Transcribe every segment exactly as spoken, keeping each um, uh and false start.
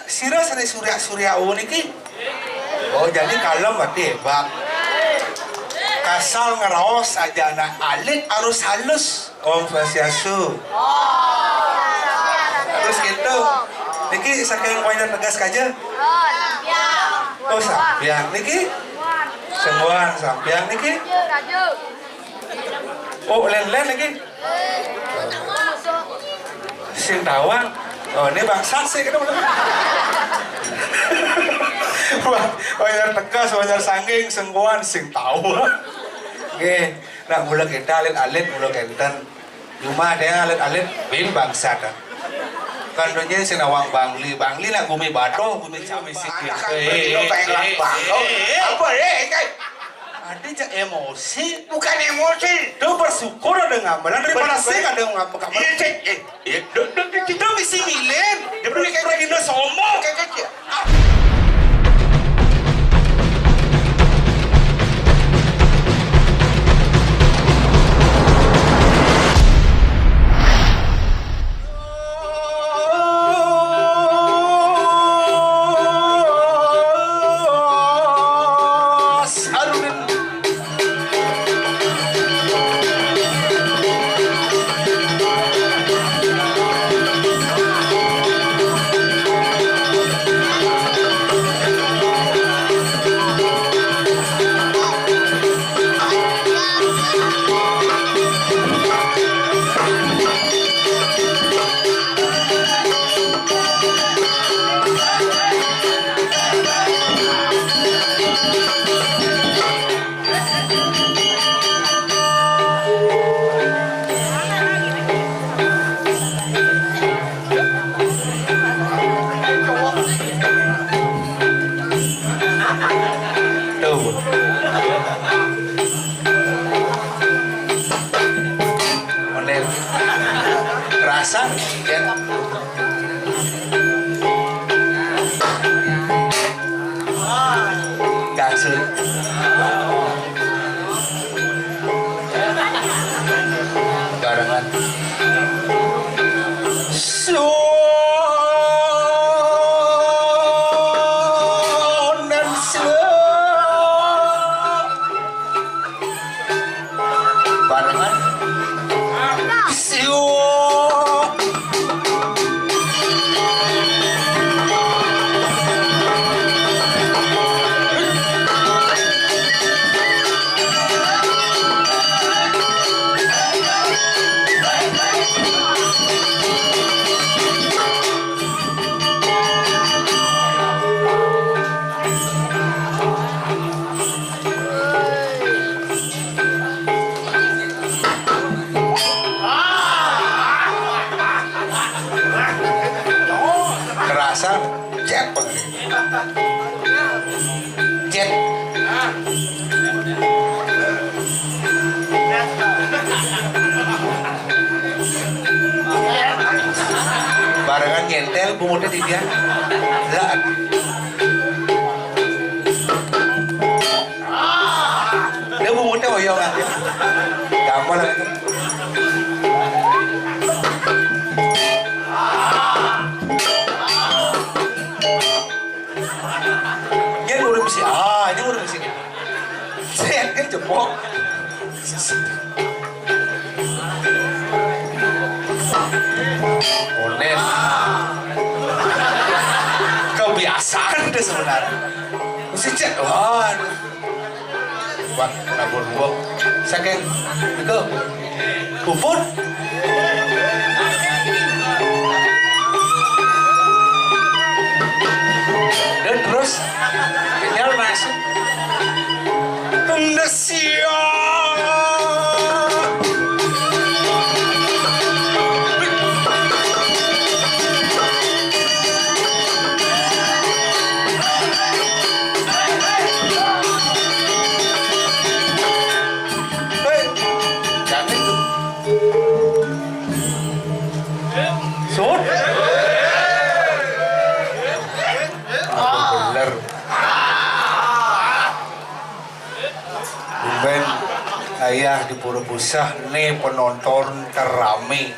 Sira sané surya-surya niki. Oh, jadi kalem berarti hebat. Kasal ngeraos aja, nah, alit harus halus. Om Swastiastu. Terus gitu. Niki saking wayah tegas aja. Oh, sampiang niki. Sengguan sampiang niki. Oh, lén-lén niki. Sing tawang. Oh, ini bangsat sih gitu. Wah, wayah tegas, wayah sangking, sengguan, sing tawang. Nggih. Nah, mula kita alit-alit, mula kénten. Cuma ada yang alit-alit, bin bangsat. Kan dunia sing nawang Bangli, Bangli lah gumi batu, gumi camis. Apa, eh, eh, eh, eh, eh. Apa, eh, eh. Ada cak emosi. Bukan emosi. Tuh bersyukur ada gamelan daripada sing ada ngapa kabar. Iya, cek. Eh, iya, dok, dok, dok, dok. Kita misi milen. Dia perlu kayak lagi sombong kayak kecil. Tuh. Model. Kerasa, ya. Kasut. Barengan. Suwun dan suwun. Barengan. Siwuk. Kerasa, jet, jet. Barengan nyentel, bunguté di dia. Lah. Dia bunguté oyong aja. Gampang lah itu. Dia ngurung si, ah, dia ngurung si. Saya kan jebok. Onet. Kebiasaan deh sebenarnya. Mesti cek, wah. Wah, nabur gua. Saking itu puput. Dan terus kenyal masuk. Indonesia. Hei, jangan itu. Sut. Aduh, bener. Tumben ayah di Pura Busah nih penonton terame.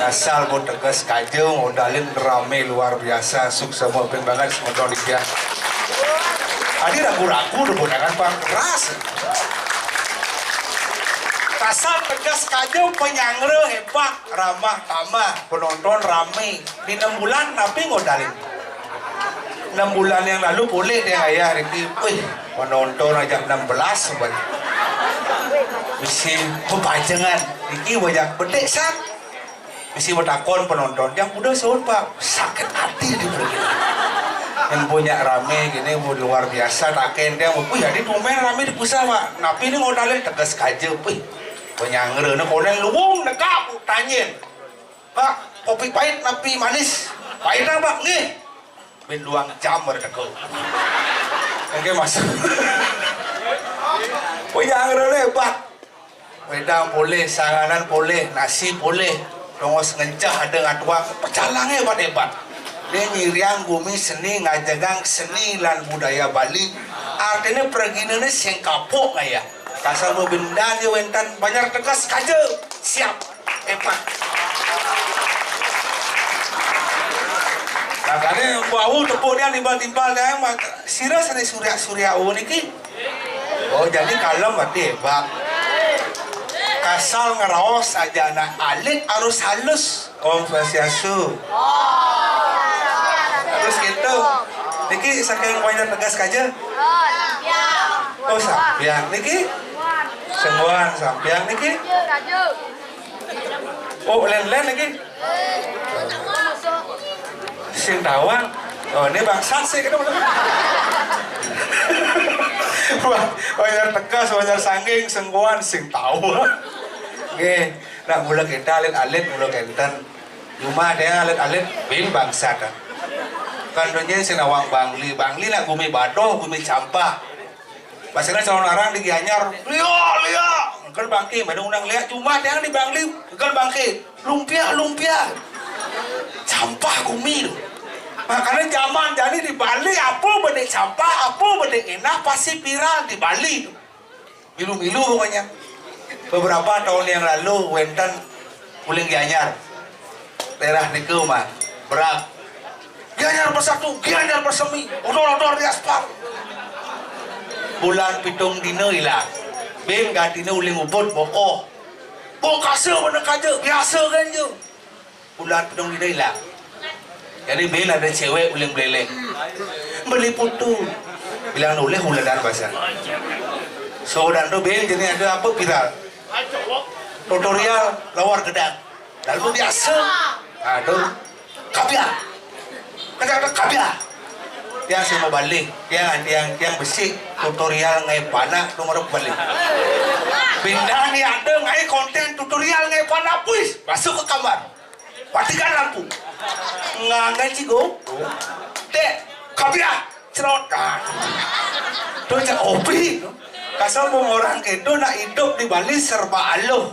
Asal buat teges kaja, modalin rame luar biasa, suksma ping banget semeton dia. Adi ragu-ragu deh, buat dengan pang keras. Asal teges kaja, penyangra hebat, ramah tamah, penonton rame. Di enam bulan, napi modalin? Enam bulan yang lalu, boleh deh ayah Riki. Wih, penonton aja enam belas, sobat. Misi bebajengan. Riki banyak bedik, san. Misi betakon penonton, yang udah sahut, Pak, sakit hati di pergi. Yang punya rame gini, luar biasa, taken dia, wih, jadi tumben rame di pusat, Pak. Napi ini modalin tegas kaja, wih. Penyangra, nah, konen luwung, negak, tanyen. Pak, kopi pahit napi manis? Pahit, Pak, nggih. Bin luang jam baru teko. Oke, masuk. Penyangra hebat. Wedang polih, sanganan polih, nasi polih, tongos ngenceh ada ngatuang, pecalangnya hebat-hebat. Dia nyiriang gumi seni, ngajegang seni lan budaya Bali. Artinya pergina ni sing kapuk ngaya. Kasar bebendan dia wentan banyak tegas kaja. Siap. Hebat. Makanya bau tepuk dia timbal-timbal dia, sira seni surya-surya, oh, niki. Oh, jadi kalem berarti hebat. Kasal ngeraos aja, anak alit harus halus. Om Swastiastu. Terus gitu. Niki saking banyak tegas kaja. Oh, sampiang niki. Sengguan sampiang niki. Oh, len-len niki. Sing tawang. Oh, ini bangsat sih, kita udah. Wah, banyak tegas, banyak sangking, sengguan, sing tawang. Nggih, nak mula kita alit-alit, mula kenten. Cuma ada yang alit-alit, bin bangsat. Kan dunia sing nawang Bangli, Bangli nak gumi badoh, gumi campah. Pasal calon orang di Gianyar, lia, lia. Kan bangke, mana undang lia, cuma ada yang di Bangli, kan bangke. Lumpia, lumpia. Campah gumi tu. Makanya zaman jadi di Bali, apa bedik campah, apa bedik endah, pasti viral di Bali tu. Milu-milu pokoknya. Beberapa tahun yang lalu, wenten uling Gianyar. Daerah nika mah, berak. Gianyar bersatu, Gianyar bersemi, odor-odor di aspal. Bulan pitung dina ilang. Bin gantina uling Ubud, bokoh. Bongkasa bener kaja, biasa kan je. Bulan pitung dina ilang. Jadi bin ada cewek uling Buleleng. Beli putu. Bilang oleh uladan bahasa. So dan tu bin jadi ada apa viral. Tutorial lawar gedang. Lalu biasa. Aduh. Kabiah. Kata-kata kabiah. Yang saya mau balik. Yang, yang, yang besi. Tutorial ngai panak. Nomor balik. Pindah ni ada ngai konten tutorial ngai panak. Puis. Masuk ke kamar. Matikan lampu. Ngangai cigo. Dek. Kabiah. Cerot. Ah. Tu cak opi. Kasar pun orang itu nak hidup di Bali serba aluh.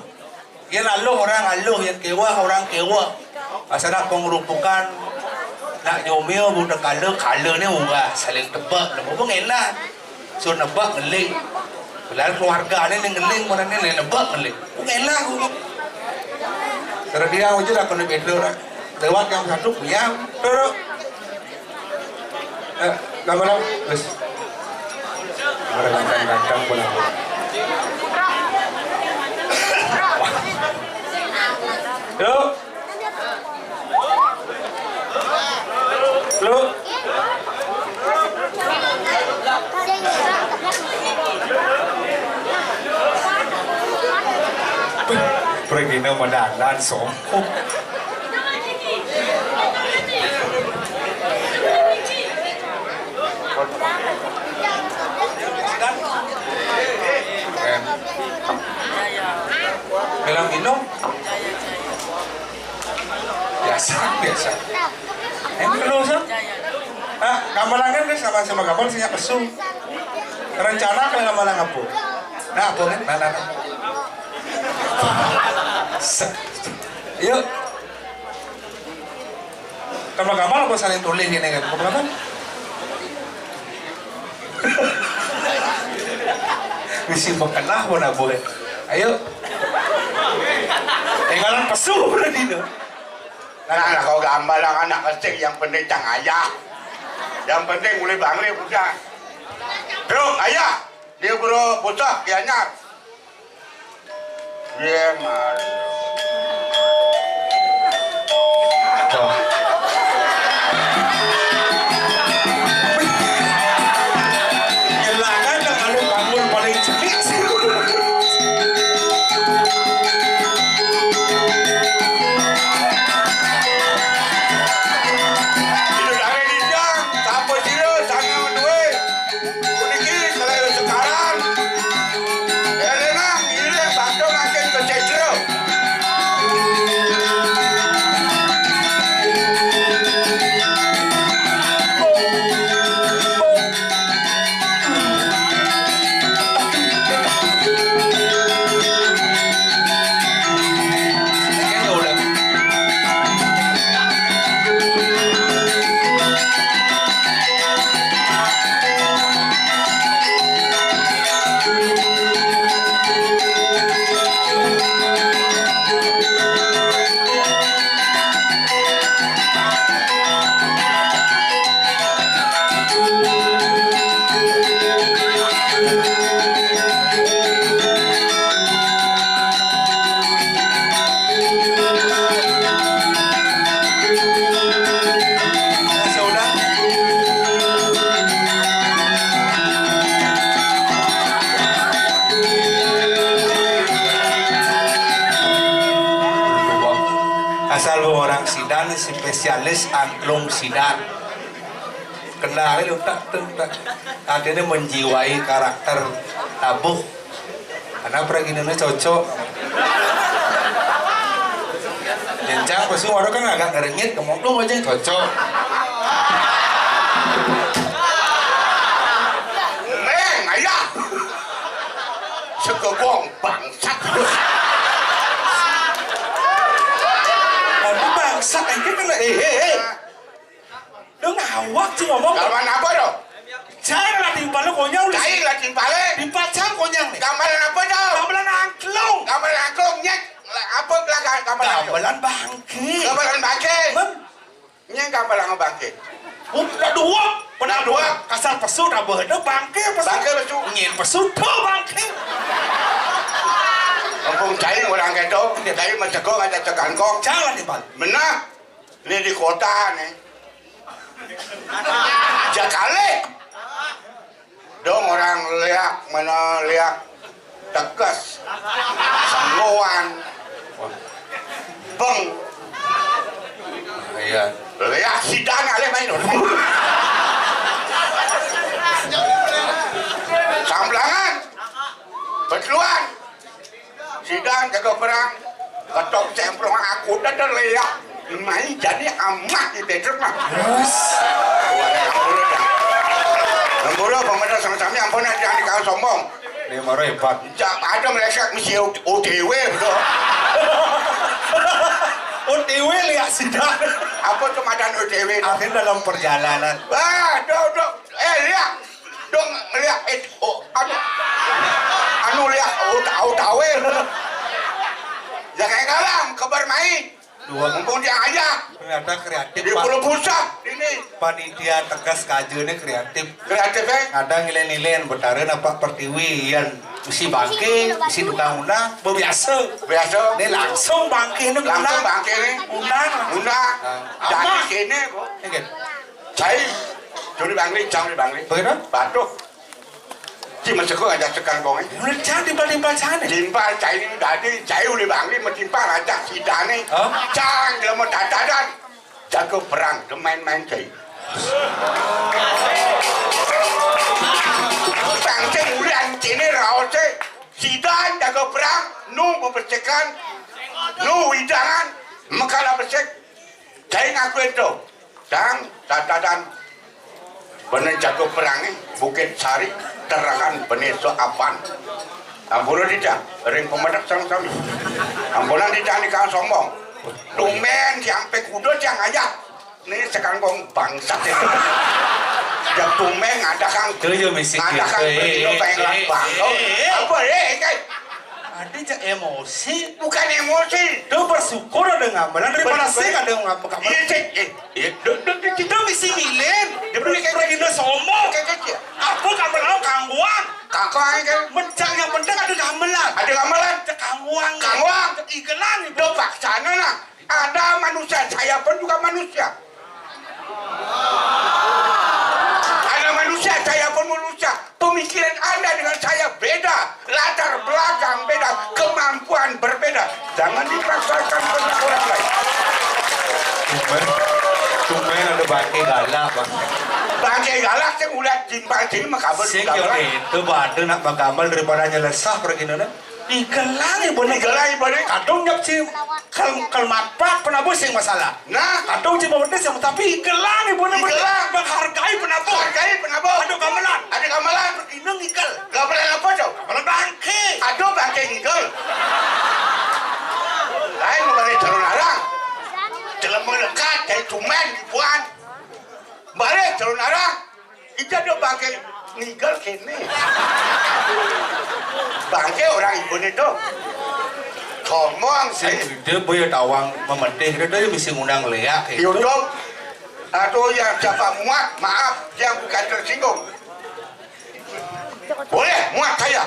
Yang aluh orang aluh, yang kewah orang kewah. Pasal nak pengerupukan, nak nyomil, budak kala, kala ni orang saling tebak. Nama pun enak. So nebak ngeling. Bila keluarga ni, ni ngeling, mana ni, ni nebak ngeling. Pun enak. Terus dia aja lah kena beda orang. Lewat yang satu, diam. Terus. Eh, lama-lama. Terus. Orang ganteng-ganteng pun aku. Yuk. Lu. Pergi nama dalan sombong. Bilang minum. Biasa, biasa. Yang kedua, Sam? Ah, gambalangan kan sama-sama gambar, sehingga pesu. Rencana kalau gambalan apa? Nah, apa kan? Nah, nah, nah. Se-, yuk. Gambar-gambar apa saling tulis gini kan? Apa kan? Misi bekenah pun apa kan? Ayo. Tinggalan pesu berarti tu. Nah, lah, kok gambalang anak kecil, yang penting cang ayah. Yang penting mulai bangli udah. Bro, ayah, dia bro pusat, Gianyar. Iya, Mas. Tuh. Nyelakan dong, kalau bangun paling celik. Itu dari Dijang, sampai sini, sana duit. Puniki kalih sekaran. Élingang, iring bakda mangkin kecédra. Asal orang sidan spesialis angklung sidan. Kendali utak tuh, utak. Artinya menjiwai karakter tabuh. Karena praginane cocok. Jencang pesu orang kan agak ngerengit, ngomong tuh aja cocok. Neng, ayah. Segegong bangsat. Tapi bangsat aja kena, eh, eh, eh. Lu ngawak sih ngomong. Gamelan apa, Dok? Cai lah timpal lu konyol. Cai lah timpal, eh. Timpal cang konyol nih. Gamelan apa, Dok? Gamelan angklung. Gamelan angklung, nyet. Apa belakang gamelan angklung? Gamelan bangke. Gamelan bangke. Men. Nyet gamelan bangke. Udah dua. Pernah dua. Kasar pesu, tak berhenti bangke pesu. Bangke pesu. Nyin pesu, tuh bangke. Kampung cai orang keto, dia tadi masuk kong ada tekan kong. Jangan timpal. Benar. Ini di kota nih. Jakale. Dong orang liak, mana liak tegas. Senggoan. Beng. Iya. Liak sidan alih main. Samblangan. Betulan. Sidan jaga perang. Ketok semprong aku dah terliak. Main jadi amat di bedroom mah. Terus. Ampun dah. Ampun, pemerintah sama-sama ampun aja, jangan dikau sombong. Ini maro hebat. Jak ada mereka mesti O T W, bro. O T W lihat sidan. Apa tuh madan O T W? Akhirnya dalam perjalanan. Wah, dok, dok. Eh, lihat. Dong, lihat, eh, oh, anu, anu lihat, oh, tahu, tahu, eh. Ya kayak galang, kebar main. Dua. Mumpung dia aja. Ternyata kreatif, di Pak. Pulau Pusat ini. Panitia tegas kajene kreatif. Kreatif, eh? Ada ngilen-ngilen, betara napa pertiwi, yan mesti bangke, mesti tukang undang, biasa. Biasa. Ini langsung bangke, ini langsung undang. Bangke, ini. Undang. Undang. Nah, dari sini, kok. Ini kan. Cai, curi bangli, cang curi bangli. Bagaimana? Batuk. Ci masuk aja sekarang kong, eh. Mulai cang timpal-timpal cang, eh. Timpal, cai ini tadi, cai uli bangli, mau timpal aja, sidane. Hah? Cang, dia mau tatadan. Jago perang, dia main-main, cai. Bangke uli ancene raote, sidan jago perang, nu bebesekan, nu widangan, mekala besek, cai ngakuin tuh. Dang, tatadan. Bene jago perange, Bukit Sari, terangan bene so apan. Ampura didang, ring pemedek sami-sami. Ampunan didang dikang sombong. Tumben si ampe kuda si ayah. Ini sekangkong bangsat ini. Ya tumben ada kang. Tuh, yo, misi ada kang gitu. Bendino eh, pengen eh, bangko. Eh, eh. Apa, eh, eh, eh? Ada cak emosi. Bukan emosi. Tuh bersyukur ada gamelan daripada sing ada gamelan. Iya, cek. Eh, iya, dek, dek, dek, kita misi milih. Dia pergi kayak gini sombong. Kayak, kayak, kayak. Aku gamelan kangguang. Kangguang, kan? Mencak yang penting ada gamelan. Ada gamelan. Cek kangguang. Kangguang. Cek igelan. Tuh, paksana lah. Ada manusia, saya pun juga manusia. Ada manusia, saya pun manusia. Pemikiran Anda dengan saya beda, latar belakang beda, kemampuan berbeda. Jangan dipaksakan pada orang lain. Tumben, tumben ada bangke galak, Bang. Bangke galak sing udah timpal sini makabel. Sing yo itu bade nak magamel daripada nyelesah pergi nana. Digelang ibu ni, gelang ibu ni. Kadung nyap si kal kalmat pak penabuh sing masalah. Nah, kadung si bawa sing tapi gelang ibu ni. Digelang. Menghargai penabuh. Hargai penabuh. Ada gamelan. Ada gamelan. Ini ngigel. Gamelan apa tu? Gamelan bangke. Ada bangke ngigel. Lain mau balik calon arang. Dalam melekat kayak cuman ibuan. Balik calon arang. Ija do bangke ngigel kene. Bangke orang ibu ni tu. Ngomong sing. Dia boya tawang memetih, dia dia mesti ngundang leak. YouTube. Atau yang siapa muat, maaf, yang bukan tersinggung. Boleh muat saya.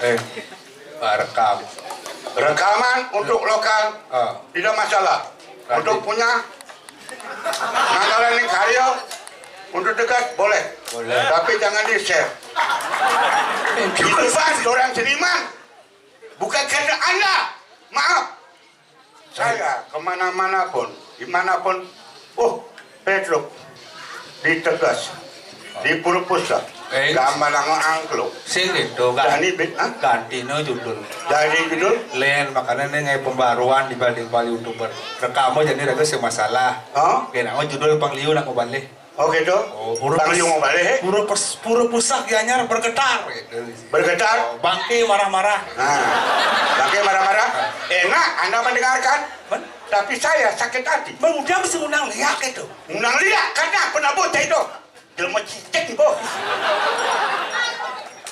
Eh, ah, rekam. Rekaman untuk lokal, ah, tidak masalah. Berarti untuk punya Nanggalan ini karya untuk dekat boleh. Boleh. Tapi jangan di-share. Eh, itu kan seorang seniman. Bukan karena Anda. Maaf. Saya kemana-mana pun, dimanapun, oh, Petruk di Tegas, di Purpusa, eh, gambar angklung. Sing gitu kan. Jadi, ah? Ganti no judul. Jadi judul? Len, makanya ini ngai pembaruan di balik-balik YouTuber. Rekam jadi raga sing masalah. Oh? Oke, nama judul Pangliu nak mau balik. Oh gitu. Oh, pura pura pus-, pura pus-, pura pusah Gianyar bergetar gitu. Bergetar. Oh, bangke marah-marah. Nah, bangke marah-marah. Enak Anda mendengarkan. Men? Tapi saya sakit hati. Men, udah mesti undang liak itu. Undang liak karena pernah bocah itu. Jelma cicek ibu.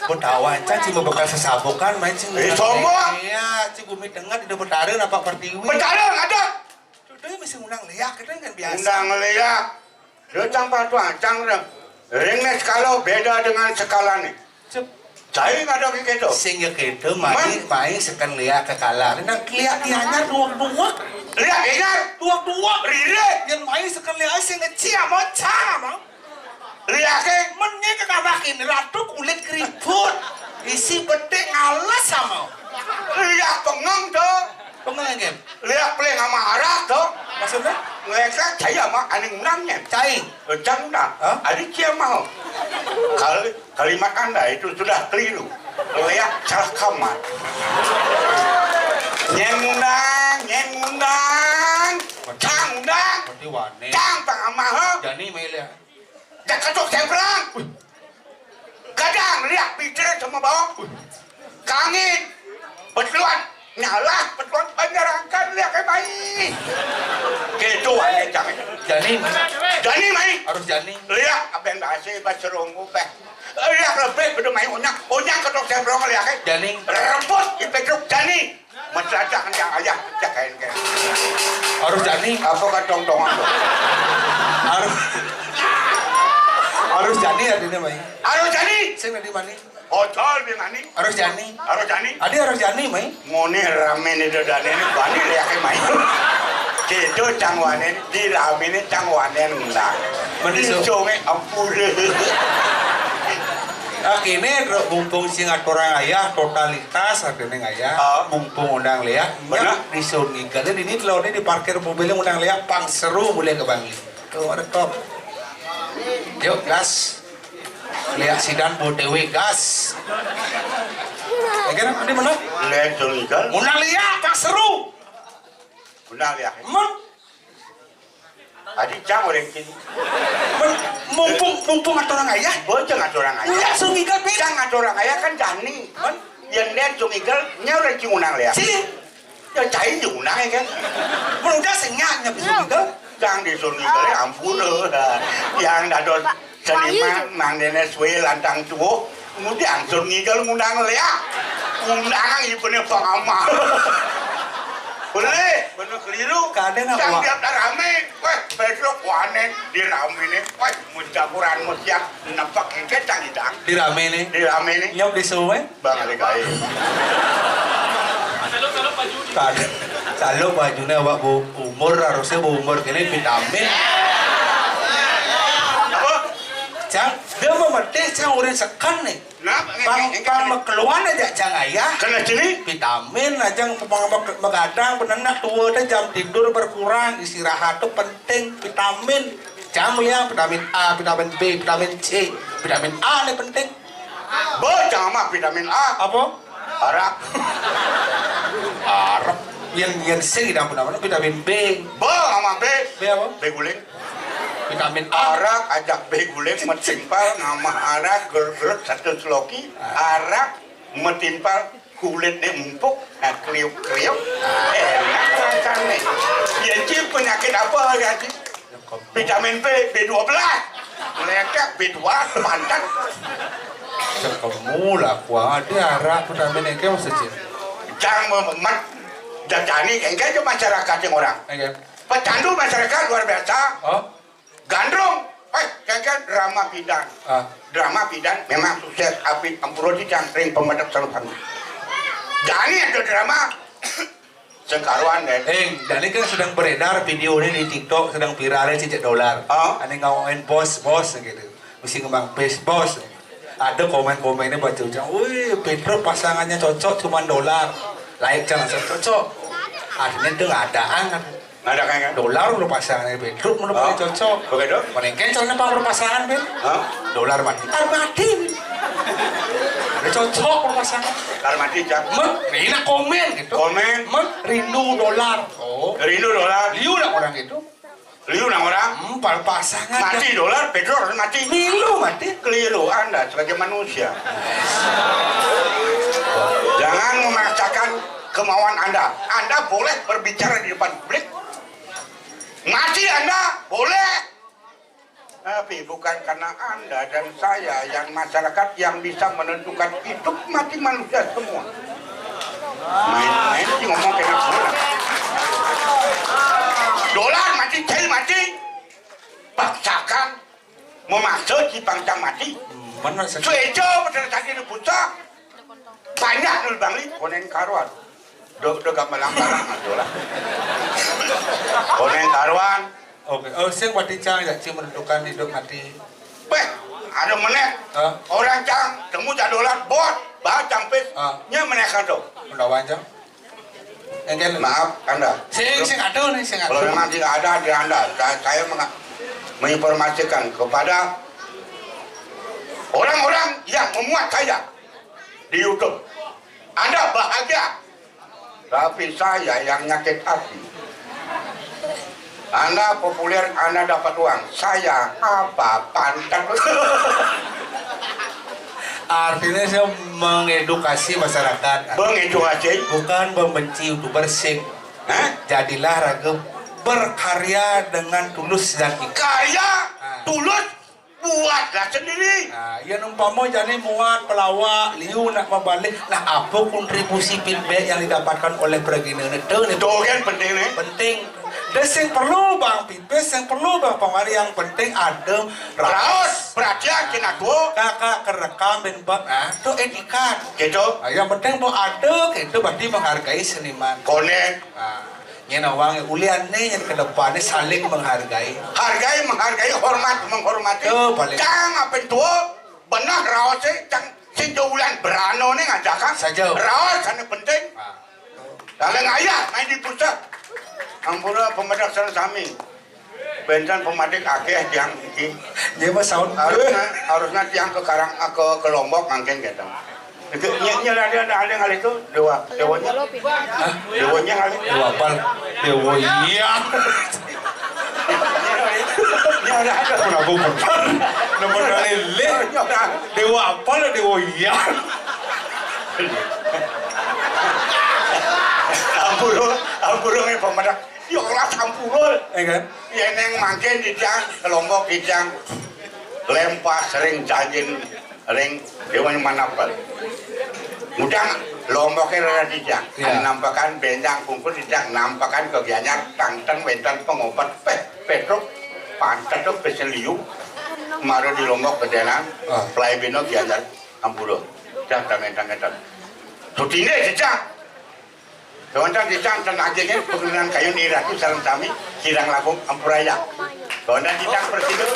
Betawa aja cuma bekal sesabukan main sih. Eh, sombong. Iya, si bumi tengah tidak bertaruh apa pertiwi. Bertaruh ada. Sudah mesti undang liak, kita kan biasa. Undang liak. Dia cang patuh cang dah. Ring ni skala beda dengan skala ni. Cep. Cai ada ke gitu. Sing ya gitu, mai, mai sekan liak ke kalah. Nang liak Gianyar dua-dua. Liak Gianyar dua-dua. Rire. Yang mai sekan liak sing kecil mau cara mau. Liake menye ke kabakin ratu kulit keriput. Isi betik ngalas sama. Liak pengeng tu. Pengeng, Gem. Liak paling sama arah tu. Maksudnya? Mereka cai sama aning menangnya. Cai. Cang dah. Hah? Ada cia mau. Kal-, kalimat Anda itu sudah keliru. Liak salah kamat. Nyen undang, nyen undang. Cang undang. Berarti wane. Cang pang amah, ha? Jani mai liak. Dah ketuk seberang. Wih. Kadang liak bicara sama bawang. Wih. Kangin. Betuan. Nyalah. Betuan panjarangkan liak ke mai. Gitu aja jangan. Jani. Jani mai. Harus jani. Liak apa yang bahasa bahasa ronggo peh. Liak lebih pada mai onyang. Onyang ketuk seberang liak ke. Jani. Rebut di petruk jani. Mendadak yang ayah pecah kain kain. Harus jani. Apa kan tong tong apa? Harus, harus jani artinya mai. Harus jani. Sing tadi mani. Ojol di mani. Harus jani. Harus jani. Adi harus jani mai. Mone rame ni dodane ni bani liake mai. Gitu cangwane di rame ni cangwane nunda. Meniso. Disunge ampure. Nah, kene, mumpung sing aturang ayah, totalitas artinya ayah, ah, mumpung undang liak, benar. Nyak disun ngigel. Ini telur ini diparkir mobilnya undang liak, pang seru mulai ke Bangli. Tuh, ada top. Yuk, gas. Liak sidan, buat dewe, gas. Ya, kira, ini mana? Liak sun ngigel. Undang liak, pang seru. Undang liak. Men. Adi cang orang kini. Men, mumpung, mumpung aturang ayah. Bocah aturang ayah. Udah, sun ngigel, Pi. Cang aturang ayah kan jani. Men? Yang dia sun ngigel, nya orang cing undang liak. Sini. Ya, cai cing undang ya kan. Men udah sing nyak, nyak sun ngigel. Cang disuruh ngigel, ampun, eh. Yang dados seniman, mangdene suwe lantang tuwuh, ngudi angsur ngigel ngundang leak. Ngundang ibune Bang Amal. Boleh, bener keliru. Kadang Cang apa? Tiap rame, weh, besok wane diramene, weh, mucapuran musiak, nepek engke Cang idang. Diramene? Diramene. Nyop disuwe? Bang, ada gawe. Kan, kalau bajune awak bu-, umur, harusnya bu umur kene vitamin. Apa? Cang, dia memetik, Cang, urin sekan nih. Nah, pang, pang mekeluan aja, Cang, ayah. Kena sini? Vitamin aja, pang, pang, begadang, benenak, tua, teh jam tidur berkurang, istirahat tuh penting, vitamin. Cang, ya, vitamin A, vitamin B, vitamin C, vitamin A nih penting. Bo, Cang, mah vitamin A. Apa? Arak. Arak. Yen, yen sing idang pun namanya vitamin B. Bo, ama B. B apa? B guling. Vitamin A. Arak ajak B guling metimpal ngamah arak ger-ger satu seloki. Ah. Arak metimpal kulitnya empuk, nah, kriuk-kriuk. Enak rasanya. Ya, Ci, penyakit apa ya, Ci? Vitamin B, B dua belas. Meledak B dua, pantat. Sekemu lah, kuah dia arak vitamin engke maksud Ci. Jangan memet. Jajani, engke aja masyarakat yang orang. Engke. Pecandu masyarakat luar biasa. Oh? Gandrung. Eh, engke drama pidan. Ah. Drama pidan memang sukses, apik, ampura titiang ring pemedek sareng sami. Jani ada drama. Sengkaruan, deh. Eh, jani kan sedang beredar video ini di TikTok, sedang viral, cicak dolar. Ah. Ane ngawain bos, bos gitu. Mesti ngembang pes, bos. Ada komen-komennya baca ucap, "Wih, Pedro pasangannya cocok, cuman dolar." Lain jangan cocok. Artinya itu nggak ada anget. Nggak ada kayak dolar udah pasangannya Pedro, menurut Ah. Cocok. Oke, dong. Mending kencang nih, Pak, berpasangan, Pin. Hah? Dolar mati, tar mati, Pin. Ada cocok berpasangan. Tar mati, Cak. Men, ini komen gitu. Komen. Men, rindu dolar. Oh. Rindu dolar. Liu lah orang gitu. Liu nang orang. Hmm, pal pasangan. Mati dolar, Pedro harus mati. Milu mati. Keliru Anda sebagai manusia. Jangan memaksakan kemauan Anda. Anda boleh berbicara di depan publik. Mati Anda boleh. Tapi bukan karena Anda dan saya yang masyarakat yang bisa menentukan hidup mati manusia semua. Main-main sih ngomong kena gula. Dolar mati, cai mati. Paksakan, memaksa si pangcang mati. Mana sih? Suejo betul tadi di puncak. Banyak nul Bangli, konen karuan. Do, do gamelang-galang, dolar. Konen karuan. Oke. Oh, sing mati cang ya, sing menentukan hidup mati. Beh, ada meneh. Hah? Orang cang, temu cang dolar, bot, bah cang pis. Ah. Nya meneh kan tuh. Pendawan cang. Engkel. Maaf, Anda. Sing, sing ada nih, sing ada. Kalau memang tidak ada di Anda, saya, saya menga-, menginformasikan kepada orang-orang yang memuat saya di YouTube. Anda bahagia. Tapi saya yang nyakit hati. Anda populer, Anda dapat uang. Saya apa? Pantat. Artinya saya mengedukasi masyarakat. Mengedukasi? Bukan membenci YouTuber sing. Hah? Jadilah raga berkarya dengan tulus dan ikhlas. Karya, ah, tulus, buatlah sendiri. Nah, ya umpama jani muat pelawak, liu nak mabalik. Nah, apa kontribusi feedback yang didapatkan oleh pragina itu? Itu kan penting nih. Penting. Dia sing perlu bang pipis, yang perlu bang pamali, yang penting ada raos. Raos, perhatian, kena tuh. Kakak kerekam ben bab, nah, itu etikat. Gitu. Nah, yang penting mau ada, gitu berarti menghargai seniman. Konek. Nah, nyen awang ulian nih, yang ke depannya saling menghargai. Hargai, menghargai, hormat, menghormati. Tuh, paling. Cang apa tuh? Benar raos sih, cang sing jauh ulian berano nih ngajakan. Saja. Raos sana penting. Nah. Dalam ayah main di pusat. Ampura pemedak sana sami. Bentan pemadik akeh tiang iki. Dia mah saut. Harusnya, harusnya tiang ke Karang, ke, ke Lombok mangkin gitu. Itu, nya, nya ada, ada, ada ngalih itu, dewa, dewanya. Hah? Dewanya ngalih. Dewa apal? Dewa iya. Nya ada, ada. Kenapa benar? Nama lele? Dewa apal, dewa iya. Ampura, ampura, eh, pemedak. Ya ora sampurul. Eh, kan? Yén ning mangkin titiang kelompok titiang lempas ring janjin ring dewan manapel. Ngudang lompoke rara titiang. Iya. Nampakan benjang pungkur titiang nampakan ke Gianyar tangten wénten pangobet peh Petruk pantet pesen liu mara di Lombok Bedenan. Ah. Plai bina Gianyar ampura. Dah tangétan-tangétan. Sutine titiang. Kéwanten titiang ten agengé pagelunan kayun Iratu sareng sami kirang langkung ampurayang. Kéwanten titiang prasida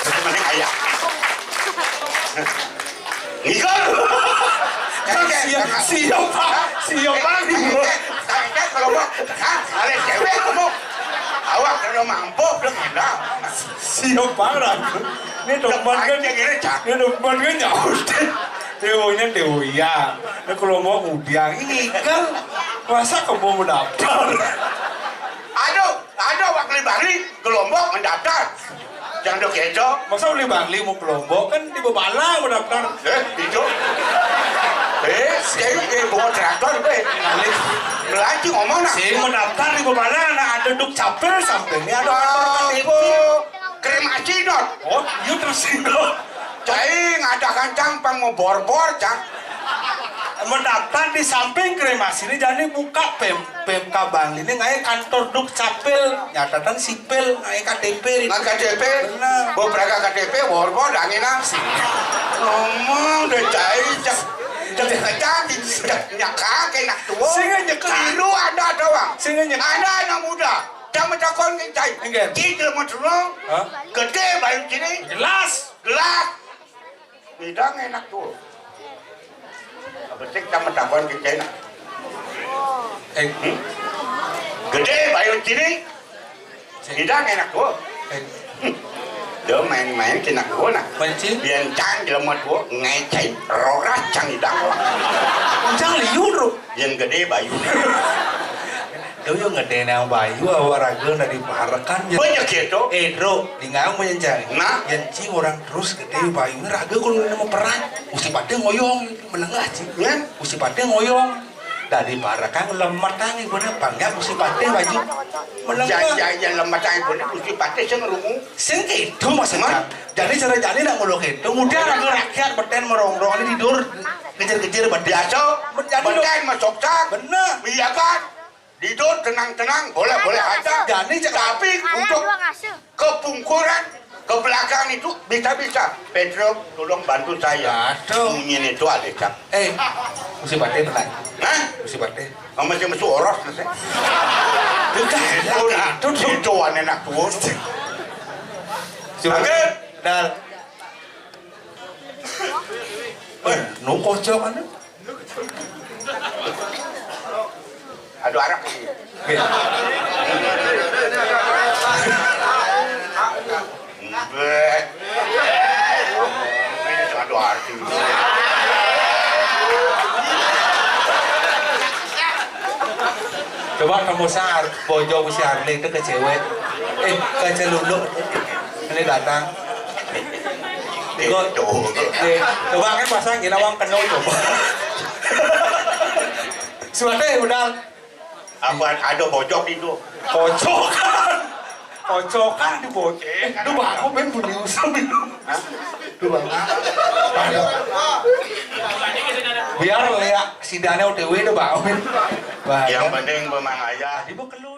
semening ayah. Ngikel. Siap, siap, Pak. Siap, Pak. Kalau mau, hah? Ada cewek kamu. Awak kalau mampu, udah gila. Siap, Pak. Ini demen kan, ini demen kan nyaut. Dewonya dewoya. Nah, kalau mau udah ini kan masa kamu mau daftar? Aduh, aduh, Pak Bali Bali, Gelombok mendaftar. Jangan dok keco. Masa Bali Bali mau Gelombok kan di Bebala mau daftar. Eh, itu. Eh, eh, eh, bawa traktor, eh. Balik. Melanci ngomong nah. Saya mau daftar di Bebala, nah ada duk capil sampai ini ada apa? Kremasi dot. Oh, iya terus itu. Cai ngadakan cang pang mau borbor cang. Mendaftar di samping kremasi ini jadi buka pem pemkabang ini ngae kantor duk capil nyatatan sipil ngae K T P. Nggak K T P. Benar. Beberapa K T P borbor dangin ah. Ngomong deh cai cek cek kecantik cek nyakak enak tua. Sehingga nyekel. Lalu ada doang. Sehingga nyekel. Ada anak muda. Jangan takon ngencai. Nggih. Ki jelema tuwa. Hah? Gedhe bayu cini. Jelas. Gelas. Bidang enak tuh. Apa sih kita mentakon ngencai nak? Eh. Hmm? Gedhe bayu cini. Bidang enak tuh. Eh. Dia main-main kena gua nah. Mancing. Biar cang jelema tuh ngecai roras cang idang. Cang liur. Yang gedhe bayu. Tuh yang gedhe nang bayu awak raga na diparekan ya. Banyak gitu. Eh, Bro, di ngang mencari. Nah. Yang ci orang terus gedhe bayu raga kalau nama perang. Mesti pada ngoyong menengah ci. Kan? Mesti pada ngoyong. Dari parekan lemetang ibu ne pangga mesti pada bayu. Menengah. Ya, ya, ya, lemetang ibu ne mesti pada sing rungu. Sing itu maksudnya. Jadi cara jani nak ngulu gitu. Mudah raga rakyat beten merongrong ini tidur kejar-kejar beten. Biasa. Beten masuk tak. Bener. Iya kan? Tidur tenang-tenang, boleh-boleh aja. Jadi, tapi untuk kepungkuran, ke belakang itu bisa-bisa. Pedro, tolong bantu saya. Aduh. Bunyiin itu ada, Cak. Eh, mesti batin, Pak. Hah? Mesti batin. Kamu masih masuk oros, masih. Bukan, itu, itu aneh nak tuh. Coba. Oke. Dal. Eh, nu kocok mana? Aduh, arak sih. Nggih. Mbeh. Ini aduh, arti. Coba kamu sar, bojo mesti arli itu ke cewek. Eh, ke celuluk. Ini datang. Iko, eh, coba kan pasang gila wong kena coba. Suwate budal. Apa ada bojok itu? Kocokan. Kocokan di bojok. Duh, aku ben bunyi usum itu. Hah? Duh, Bang. Aduh. Biar ya sidane O T W itu, Bang. Yang penting memang ayah. Ibu keluar.